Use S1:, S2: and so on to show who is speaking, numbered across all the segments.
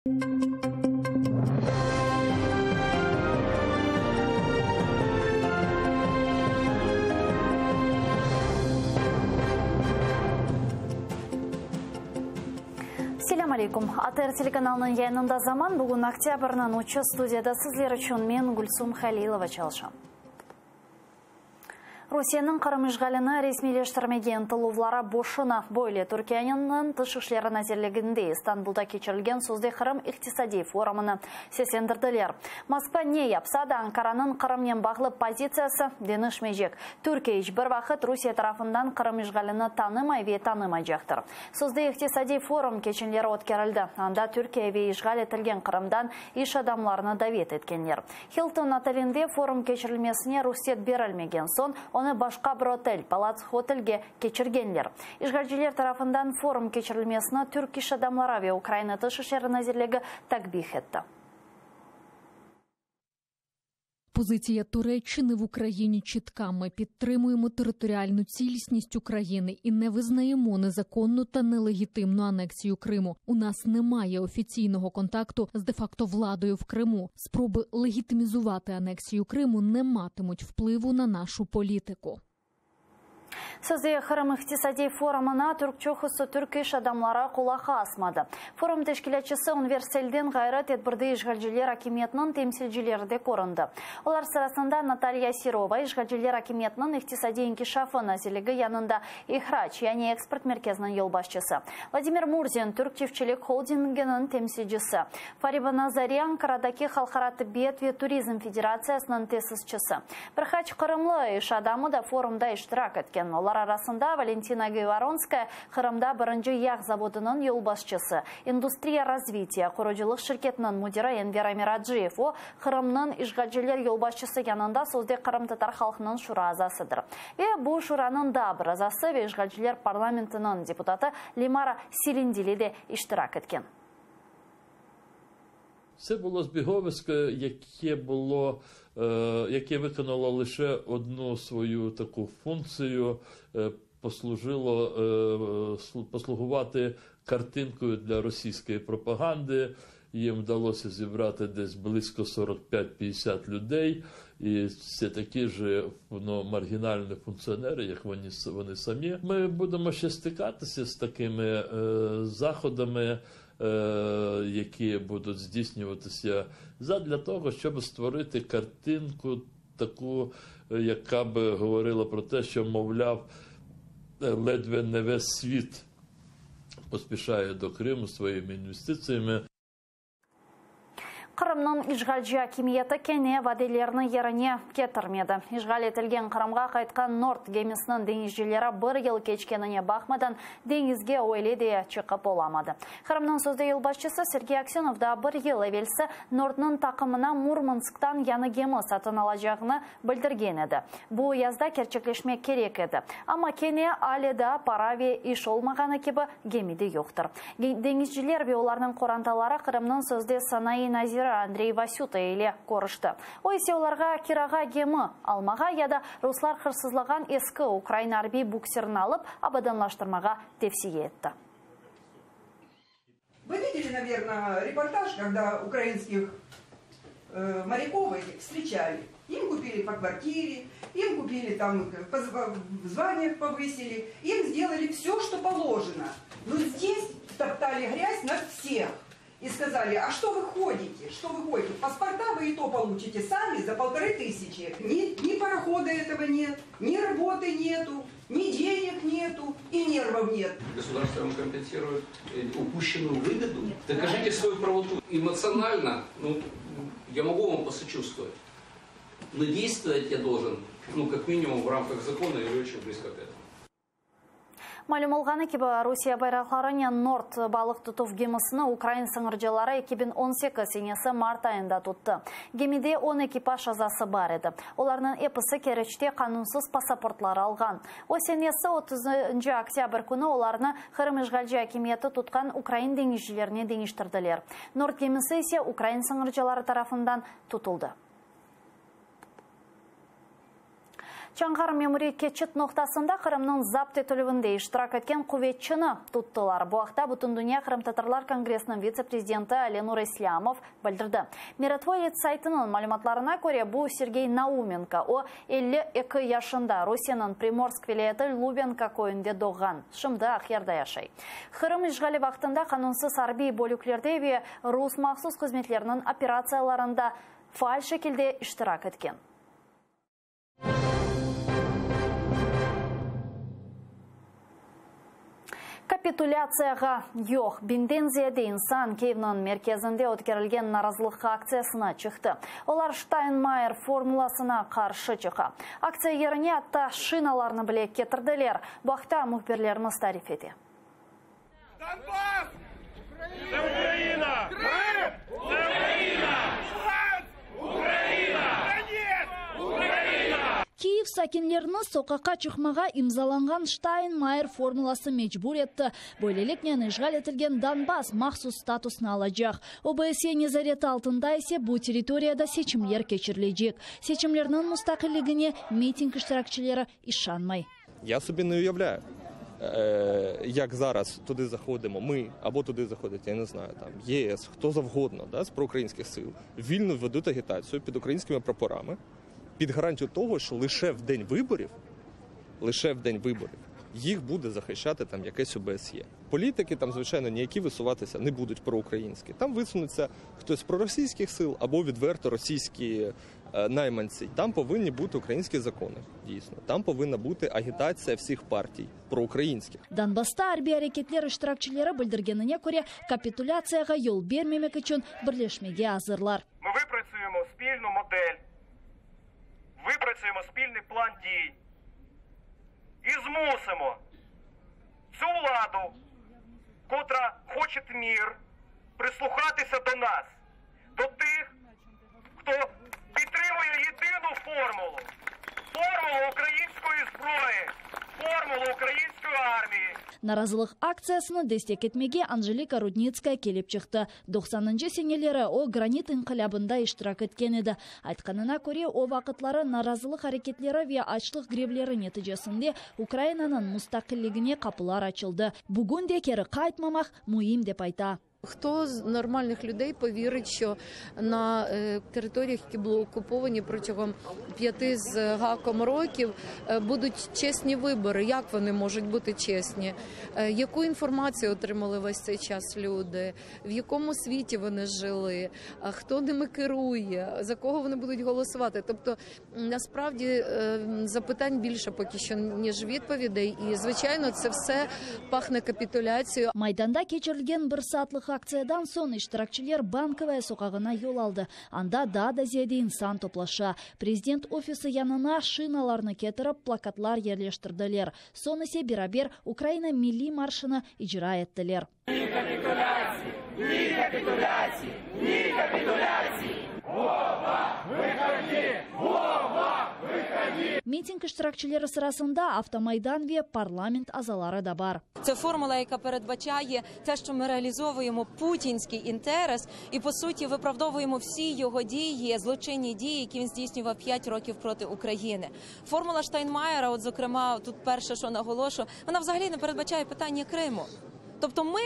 S1: Selâm aleykum. ATR telekanalınıñ yayınında Zaman. Bugün oktâbrniñ üçü, studiyada sizler içün men, Gülsum Halilova, çalışam. Rusiyeniñ Qırım işğalini resmiyleştirmege ıntıluvları boşuna. Böyle Türkiyeniñ Tış işleri nazirliginde İstanbulda keçirilgen sözde Qırım iqtisadiy forumını seslendirdiler. Moskva ne yapsa da, Ankaranıñ Qırımnen bağlı pozitsiyası deñişmeycek. Türkiye iç bir vaqıt Rusiye tarafından Qırım işğalini tanımay ve tanımaycaqtır. Sözde iqtisadiy forum keçenleri ötkerildi, anda Türkiye ve işğal etilgen Qırımdan iş adamlarını davet etkenler. Hilton otelinde forum keçirilmesine ruhset berilmegen soñ, onı başqa bir otel, Palace Hotelge keçirgenler. İşğalciler tarafından forum keçirilmesini türk iş adamları ve Ukraina Tış işleri nazirligi takbih etti.
S2: Позиція Туреччини в Україні чітка. Ми підтримуємо територіальну цілісність України і не визнаємо незаконну та нелегітимну анексію Криму. У нас немає офіційного контакту з де-факто владою в Криму. Спроби легітимізувати анексію Криму не матимуть впливу на нашу політику.
S1: Sözde Qırım iqtisadiy forumına türk çoqusı türk iş adamları qulaq asmadı. Forum teşkilâtçısı Ünver Selden ğayrı tedbirde işğalciler akimiyetiniñ temsilcileri de köründi. Olar sırasında Natalya Serova, işğalciler akimiyetiniñ iqtisadiy inkişafı nazirligi yanında ihrac, yani eksport merkeziniñ yolbaşçısı, Vladimir Murzin, Türk çiftçilik holdinginiñ temsilcisi, Fariba Nazari, Ankaradaki Halqara tibbiyet ve turizm federatsiyasınıñ tesisçisi. Bir qaç qırımlı iş adamı da forumda iştirak etken. Olar arasında Valentina Gayvoronskaya, Qırımda birinci yağ zavodınıñ yolbaşçısı, İndustriya razvitiya qurucılıq şirketiniñ müdiri Enver Amiraciyev, o, Qırımnıñ işğalciler yolbaşçısı yanında sözde qırımtatar halqınıñ şura azasıdır. Ve bu şuranıñ daa bir azası ve işğalciler parlamentiniñ deputatı Lemara Selindili de iştirak etken.
S3: Це було збіговисько, яке було, яке виконало лише одну свою таку функцію, послужило послугувати картинкою для російської пропаганди. Їм вдалося зібрати десь близько 45-50 людей, і це такі ж ну, маргінальні функціонери, як вони, вони самі. Ми будемо ще стикатися з такими е, заходами, е, які будуть здійснюватися задля того, щоб створити картинку таку, яка би говорила про те, що, мовляв, ледве не весь світ поспішає до Криму своїми інвестиціями.
S1: Qırımnıñ işğalci akimiyeti kene vadelerini yerine ketirmedi. İşğal etilgen Qırımğa qaytqan Nord gemisiniñ deñizcileri bir yıl keçkenine baqmadan, deñizge öyle de çıqıp olamadı. Qırımnıñ sözde yolbaşçısı Sergey Aksenov daa bir yıl evelsi Nordnıñ taqımına Murmansktan yañı gemi satın alacağını bildirgen edi. Bu yazda kerçekleşmek kerek edi. Amma kene ale daa para ve iş olmağanı kibi gemi de yoqtır. Deñizciler ve olarnıñ qorantaları Qırımnıñ sözde sanayı naziri Andrey Vasüta ile körüşti. O ise olarğa kirağa gemi almağa ya da ruslar hırsızlağan eski ukrain arbiy buksirini alıp abadanlaştırmağa tevsiye etti.
S4: Вы видели, наверное, репортаж, когда украинских э, моряков этих встречали. Им купили по квартире, им купили там, в званиях повысили, им сделали все, что положено. Но здесь топтали грязь на всех. И сказали, а что вы ходите, что вы ходите? Паспорта вы и то получите сами за 1500. Ни, ни парохода этого нет, ни работы нету, ни денег нету и нервов нет.
S5: Государство вам компенсирует упущенную выгоду? Нет. Докажите свою правоту. Эмоционально, ну, я могу вам посочувствовать. Но действовать я должен, ну, как минимум, в рамках закона или очень близко к этому.
S1: Malüm olğanı kibi, Rusiye bayraqlarınen Nord balıq tutuv gemisini ukrain sıñırcıları 2018 senesi mart ayında tuttı. Gemide 10 ekipaj azası bar edi. Olarnıñ episi Keriçte qanunsız pasaportlar alğan. O senesi otuzıncı oktâbr künü olarnı Qırım işğalci akimiyeti tutqan ukrain deñizcilerine deñiştirdiler. Nord gemisi ise ukrain sıñırcıları tarafından tutuldı. Çonğar memuriy keçit noqtasında Qırımnıñ zapt etilüvinde iştirak etken quvetçini tuttılar. Bu aqta Bütündünya qırımtatarlar kongressiniñ vitse-prezidenti Lenur İslâmov bildirdi. Mirotvorets saytınıñ malümatlarına köre, bu Sergey Naumenko. O, 52 yaşında, Rusiyeniñ Primorsk vilâyeti Lubenka köyünde doğğan, şimdi Aqyarda yaşay. Qırım işğali vaqtında qanunsız arbiy bölüklerde ve rus mahsus hızmetleriniñ operatsiyalarında faal şekilde iştirak etken. Kapitulâtsiyağa yoq! Biñden ziyade insan Kyivniñ merkezinde ötkerilgen narazılıq aktsiyasına çıqtı. Olar Ştaynmayer formulasına qarşı çıqa. Aktsiya yerine atta şinalarnı bile ketirdiler. Bu aqta mühbirlerimiz tarif ete.
S6: Donbass, це Україна! Крим, це Україна! Луганськ, Україна! Донецьк, Україна!
S7: Kyiv sakinlerini soqaqqa çıqmağa imzalanğan Ştaynmayer formulası mecbur etti. Böyleliknen işğal etilgen Donbass mahsus statusnı alacaq. OBSE nezareti altında ise bu territoriyada seçimler keçirilecek. Seçimlerniñ mustaqilligine miting iştirakçileri işanmay.
S8: Ya собі не уявляю, як зараз туди заходимо ми, або туди заходить, я не знаю, там ЄС, хто завгодно, да, з проукраїнських сил, вільно ведуть агітацію під українськими прапорами, під гарантію того, що лише в день виборів, лише в день виборів їх буде захищати там якесь ОБСЄ. Політики там, звичайно, ніякі висуватися не будуть проукраїнські. Там висунеться хтось з проросійських сил або відверто російські найманці. Там повинні бути українські закони, дійсно. Там повинна бути агітація всіх партій проукраїнських.
S7: Donbassta arbiy areketler iştirakçileri bildirgenine köre, kapitulâtsiyağa yol bermemek içün birleşmege azırlar.
S6: Ми випрацюємо спільну модель, випрацюємо спільний план дій і змусимо цю владу, котра хоче мир, прислухатися до нас, до тих, хто підтримує єдину формулу, формулу української зброї, формулу української армії.
S7: Narazılıq aktsiyasını destek etmege Anjelika Rudnitskaya kelip çıqtı. Doqsanıncı seneleri o, Granit inqilâbında iştirak etken edi. Aytqanına köre, o vaqıtları narazılıq areketleri ve açlıq grevleri neticesinde Ukrainanıñ mustaqilligine qapılar açıldı. Bugün de keri qaytmamaq müim, dep ayta.
S9: Хто з нормальних людей повірить, що на територіях, які були окуповані протягом 5 з гаком років, будуть чесні вибори? Як вони можуть бути чесні? Яку інформацію отримали весь цей час люди? В якому світі вони жили? Хто ними керує? За кого вони будуть голосувати? Тобто, насправді, запитань більше поки що, ніж відповідей. І, звичайно, це все пахне капітуляцією.
S7: Maydanda keçirilgen bir saatlıq aktsiyadan soñ iştirakçiler Bankovaya soqağına yol aldı. Anda daa da ziyade insan toplaşa. Prezident ofisi yanına şinalarnı ketirip, plakatlar yerleştirdiler. Soñ ise beraber Ukraina milliy marşını icra ettiler.
S6: Ні капітуляції! Ні капітуляції! Ні капітуляції! Вова, выходи! Вова, выходи!
S7: Miting iştirakçileri sırasında Avtomaydan ve parlament azaları da bar.
S10: Це формула, яка передбачає те, що ми реалізовуємо путінський інтерес і, по суті, виправдовуємо всі його дії, злочинні дії, які він здійснював 5 років проти України. Формула Штайнмаєра, от, зокрема, тут перше, що наголошу, вона взагалі не передбачає питання Криму. Тобто ми,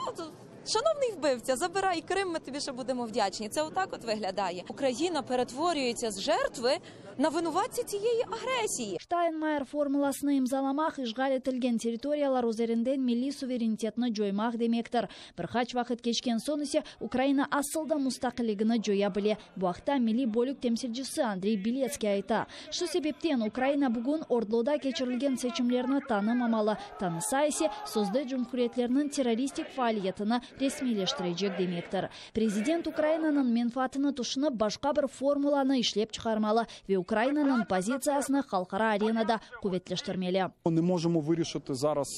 S10: от, шановний вбивця, забирай Крим, ми тобі ще будемо вдячні. Це отак от виглядає. Україна перетворюється з жертви на винуватця цієї агресії.
S7: Штайнмайер formulasını imzalamaq işğal etilgen territoriyalar üzerinden milliy suverenitetni coymaq demektir. Bir qaç vaqıt keçken soñ ise Ukraina asıl da mustaqilligini coya bile. Bu aqta milliy bölük temsilcisi Andrey Biletskiy ayta. Şu sebepten Ukraina bugün ORDLOda keçirilgen seçimlerni tanımamalı, tanısa ise sözde cumhuriyetlerniñ terroristik faaliyetini resmiyleştirecek demektir. Prezident Ukrainanıñ menfaatını tüşünip başqa bir formulanı işlep çıqarmalı ve Ukrainanıñ pozitsiyasını halqara arenada quvetleştirmeli.
S11: Не можемо вирішити зараз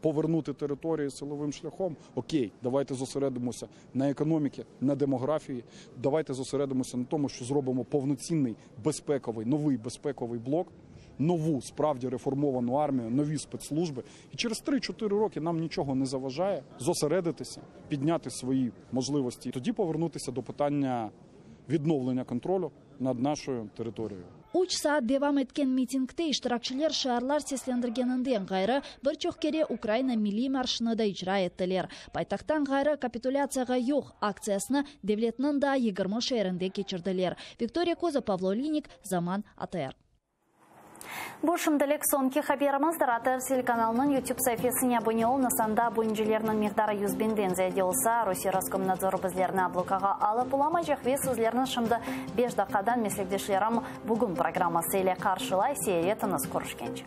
S11: повернути території силовим шляхом. Окей, давайте зосередимося на економіці, на демографії. Давайте зосередимося на тому, що зробимо повноцінний безпековий, новий безпековий блок, нову справді реформовану армію, нові спецслужби. І через 3-4 роки нам нічого не заважає зосередитися, підняти свої можливості. Тоді повернутися до питання відновлення контролю над нашою територією.
S7: Üç saat devam etken mitingde iştirakçiler şiarlar seslendirgeninden ğayrı, bir çoq kere Ukraina milliy marşını da icra ettiler. Paytahttan ğayrı, Kapitulâtsiyağa yoq! aktsiyasını devletniñ daa 20 şeerinde keçirdiler. Viktoriya Koza, Pavlo Olinik, Zaman, ATR.
S1: Bu şimdilik soñki haberimizdir. ATR telekanalınıñ YouTube saifesine abone oluñız, anda abonecilerniñ miqdarı yüz biñden ziyade olsa, Rusiye Roskomnadzorı bizlerni blokağa alıp olamaycaq ve sizlerni şimdi beş daqqadan meslekdeşlerim Bugün programması ile qarşılay. Seyir etiñiz, körüşkence.